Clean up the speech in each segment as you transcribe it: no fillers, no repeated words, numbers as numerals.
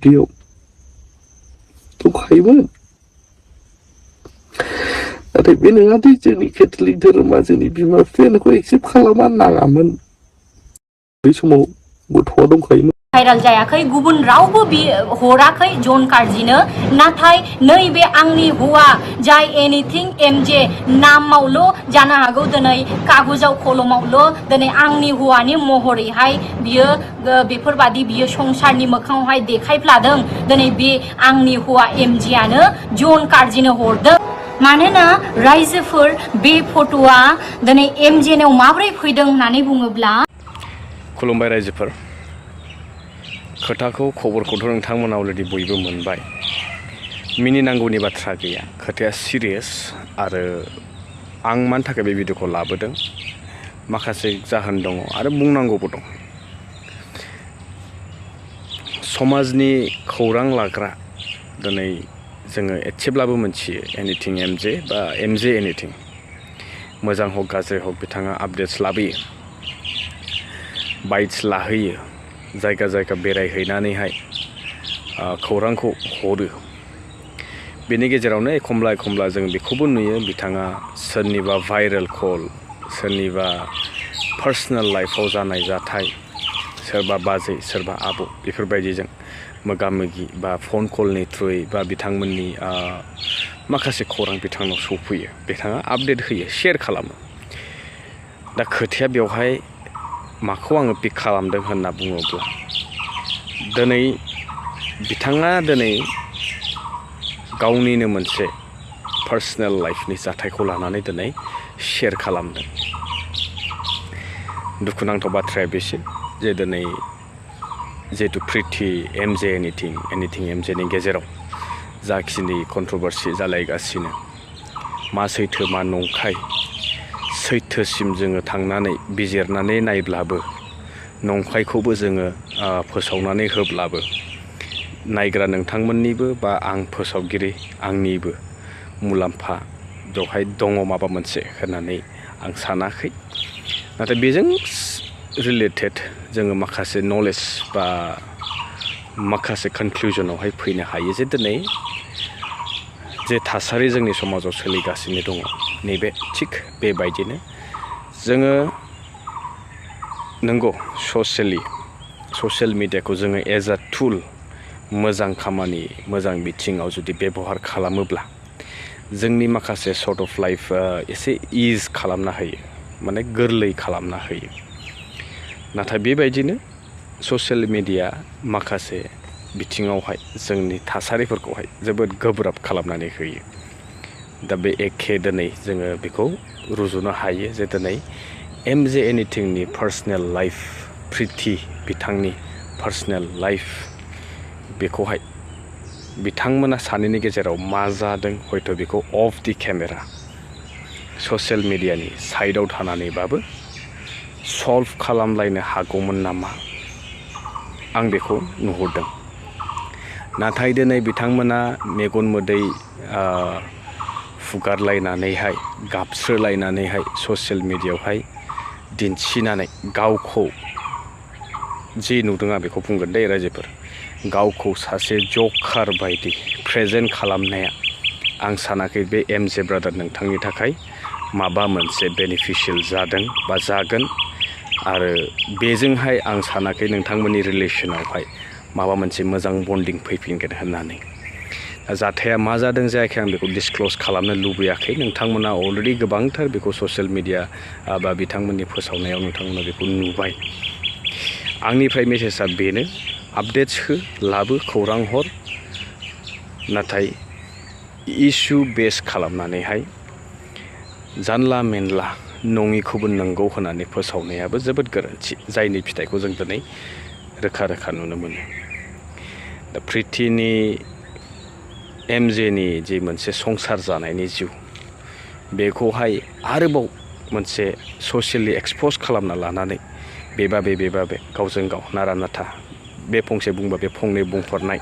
खोथायाव दंखायोमोन नाथाय बे नङा दि जोंनि केथलिक धोरोमा जोंनि बिमा बिफाया नोंखौ एक्सेप्ट खालामा नाङामोन बै समाव गथ'आ दंखायोमोन भाइराल जायाखै गुबुन रावबो हराखै जन कार्जिनो नाथाय नैबे आंनि हौवा जाय एनिथिं एमजे नामावल' जानो हागौ दिनै कागजाव कलमावल' दिनै आंनि हौवानि महरैहाय बियो बेफोरबादि बियो संसारनि मोखाङावहाय देखायफ्लादों दिनै बे आंनि हौवा एमजेआनो जन कार्जिनो हरदों मानोना रायजोफोर बे फट'आ दिनै एमजेनाव माबोरै फैदों होननानै बुङोब्ला खुलुमबाय रायजोफोर खोथाखौ खबरखौथ' नोंथांमोना अलरेडि बयबो मोनबाय मिनिनांगौनि बाथ्रा गैया खोथाया सिरियास आरो आं मानि थाखाय बे भिडिअखौ लाबोदों माखासे जाहोन दङ आरो बुंनांगौबो दं समाजनि खौरां लाग्रा दिनै जोङो एसेब्लाबो मोनथियो एनिथिं एमजे बा एमजे एनिथिं मोजां हक गाज्रि हक बिथाङा आपडेट्स लाबोयो बाइट्स लाहोयो जायगा जायगा बेरायहैनानैहाय खौरांखौ हरो बेनि गेजेरावनो एखमब्ला जों बेखौबो नुयो बिथाङा सोरनिबा भाइरेल कल सोरनिबा पार्सनेल लाइफआव जानाय जाथाय सोरबा बाजै सोरबा आबौ बेफोरबायदिजों मोगा मोगि बा फन कलनि थ्रुयै बा बिथांमोननि माखासे खौरां बिथांनाव सफैयो बिथाङा आपडेट होयो शेयार खालामो दा खोथाया बेवहाय माखौ आङो पिक खालामदों होनना बुङोब्ला दिनै बिथाङा गावनिनो मोनसे पार्सनेल लाइफनि जाथायखौ लानानै दिनै शेयार खालामदों दुखुनांथाव बाथ्राया बेसो जे दिनै जिहेतु प्रिति एमजे एनिथिं एमजेनि गेजेराव जाखिनि कन्ट्रभारसि जालायगासिनो मा सैथो मा नंखाय सैथोसिम जोङो थांनानै बिजिरनानै नायब्लाबो नंखायखौबो जोङो फोसावनानै होब्लाबो नायग्रा नोंथांमोननिबो बा आं फोसावगिरि आंनिबो मुलाम्फा बेवहाय दङ माबा मोनसे होननानै आं सानाखै नाथाय बेजों रिलेटेड जोङो माखासे नलेज बा माखासे कनक्लुजनावहाय फैनो हायो जे दिनै जे थासारि जोंनि समाजाव सोलिगासिनो दङ नैबे थिग बेबायदिनो जोङो नंगौ ससियेल मिडियाखौ जोङो एज आ टुल मोजां खामानि मोजां बिथिङाव जुदि बेबहार खालामोब्ला जोंनि माखासे sort of life essay is खालामना होयो माने गोरलै खालामना होयो नाथाय बेबायदिनो ससियेल मिडिया माखासे बिथिङावहाय जोंनि थासारिफोरखौहाय जोबोद गोब्राब खालामनानै होयो दा बे एखे दिनै जोङो बेखौ रुजुनो हायो जे दिनै एमजे एनिथिंनि पार्सनेल लाइफ प्रिति बिथांनि पार्सनेल लाइफ बेखौहाय बिथांमोना सानैनि गेजेराव मा जादों हयथ' बेखौ अफ दि केमेरा ससियेल मिडियानि साइडआव थानानैबाबो सल्भ खालामलायनो हागौमोन नामा आं बेखौ नुहुरदों नाथाय दिनै बिथांमोना मेगन मोदै फुगारलायनानैहाय गाबस्रोलायनानैहाय ससियेल मिडियायावहाय दिन्थिनानै गावखौ जि नुदों आं बेखौ बुंगोन दे रायजोफोर गावखौ सासे जकार बायदि प्रेजेन्ट खालामनाया आं सानाखै बे एमजे ब्रादार नोंथांनि थाखाय माबा मोनसे बेनिफिशियेल जादों बा जागोन आरो बेजोंहाय आं सानाखै नोंथांमोननि रिलेसनावहाय माबा मोनसे मोजां बन्डिं फैफिनगोन होननानै जाथाया मा जादों जायाखै आं बेखौ डिसक्ल'ज खालामनो लुबैयाखै नोंथांमोना अलरेडि गोबांथार बेखौ ससियेल मिडिया बा बिथांमोननि फोसावनायाव नोंथांमोना बेखौ नुबाय आंनिफ्राय मेसेजआ बेनो आपडेट्स हो लाबो खौरां हर नाथाय इस्यु बेस खालामनानैहाय जानला मेनला नङिखौबो नंगौ होननानै फोसावनायाबो जोबोद गोरोन्थि जायनि फिथाइखौ जों दिनै रोखा रोखा नुनो मोनो दा प्रितिनि एमजेनि जि मोनसे संसार जानायनि जिउ बेखौहाय आरोबाव मोनसे ससियेलि एक्सप'ज खालामना लानानै बेबा बे गावजों गाव नारा नाथा बे फंसे बुंबा बे फंनै बुंहरनाय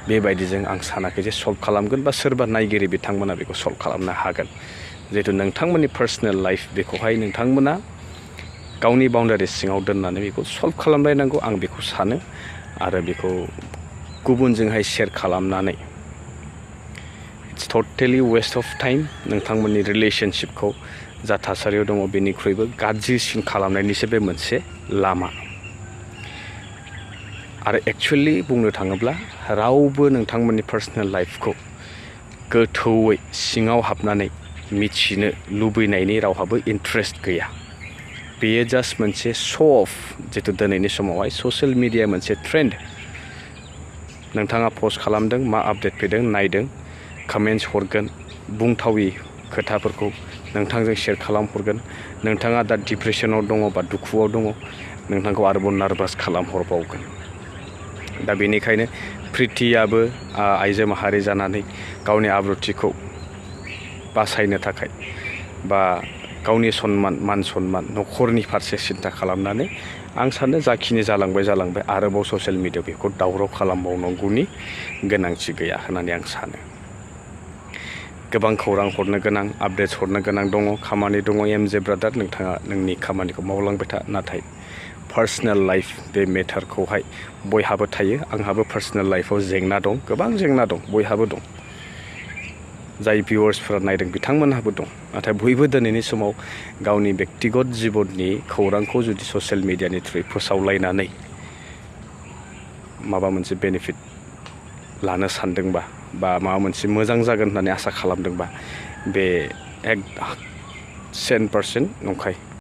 बेबायदिजों आं सानाखै जे सल्भ खालामगोन बा सोरबा नायगिरि बिथांमोना बेखौ सल्भ खालामनो हागोन जिहेतु नोंथांमोननि पार्सनेल लाइफ बेखौहाय नोंथांमोना गावनि बाउन्डारि सिङाव दोननानै बेखौ सल्भ खालामलायनांगौ आं बेखौ सानो आरो बेखौ गुबुनजोंहाय शेयार खालामनानै it's totally waste of time नोंथांमोननि रिलेशनशिपखौ जा थासारियाव दङ बेनिख्रुइबो गाज्रिसिन खालामनायनिसो बे मोनसे लामा आरो एक्चुअली बुंनो थाङोब्ला रावबो नोंथांमोननि पार्सनेल लाइफखौ गोथौयै सिङाव हाबनानै मिथिनो लुबैनायनि रावहाबो इन्ट्रेस्ट गैया बेयो जास्ट मोनसे शो अफ जितु दिनैनि समावहाय ससियेल मिडिया मोनसे ट्रेन्ड नोंथाङा पस्ट खालामदों मा आपडेट फैदों नायदों कमेन्ट्स हरगोन बुंथावि खोथाफोरखौ नोंथांजों शेयार खालामहरगोन नोंथाङा दा डिप्रेसनाव दङ बा दुखुआव दङ नोंथांखौ आरोबाव नार्भास खालामहरबावगोन दा बेनिखायनो प्रितियाबो आइजो माहारि जानानै गावनि आब्रुथिखौ बासायनो थाखाय बा गावनि सन्मान मान सन्मान न'खरनि फारसे सिन्था खालामनानै आं सानो जाखिनि जालांबाय आरोबाव ससियेल मिडियायाव बेखौ दावराव खालामबावनांगौनि गोनांथि गैया होननानै आं सानो गोबां खौरां हरनो गोनां आपडेट्स हरनो गोनां दङ खामानि दङ एमजे ब्रादार नोंथाङा नोंनि खामानिखौ मावलांबाय था नाथाय पार्सनेल लाइफ बे मेटारखौहाय बयहाबो थायो आंहाबो पार्सनेल लाइफआव जेंना दं गोबां जेंना दं बयहाबो दं जाय भिउवार्सफोरा नायदों बिथांमोनहाबो दं नाथाय बयबो दिनैनि समाव गावनि बेक्तिगत जिबननि खौरांखौ जुदि ससियेल मिडियानि थ्रुयै फोसावलायनानै माबा मोनसे बेनिफिट लानो सानदोंबा बा माबा मोनसे मोजां जागोन होननानै आसा खालामदोंबा बे 100% नंखाय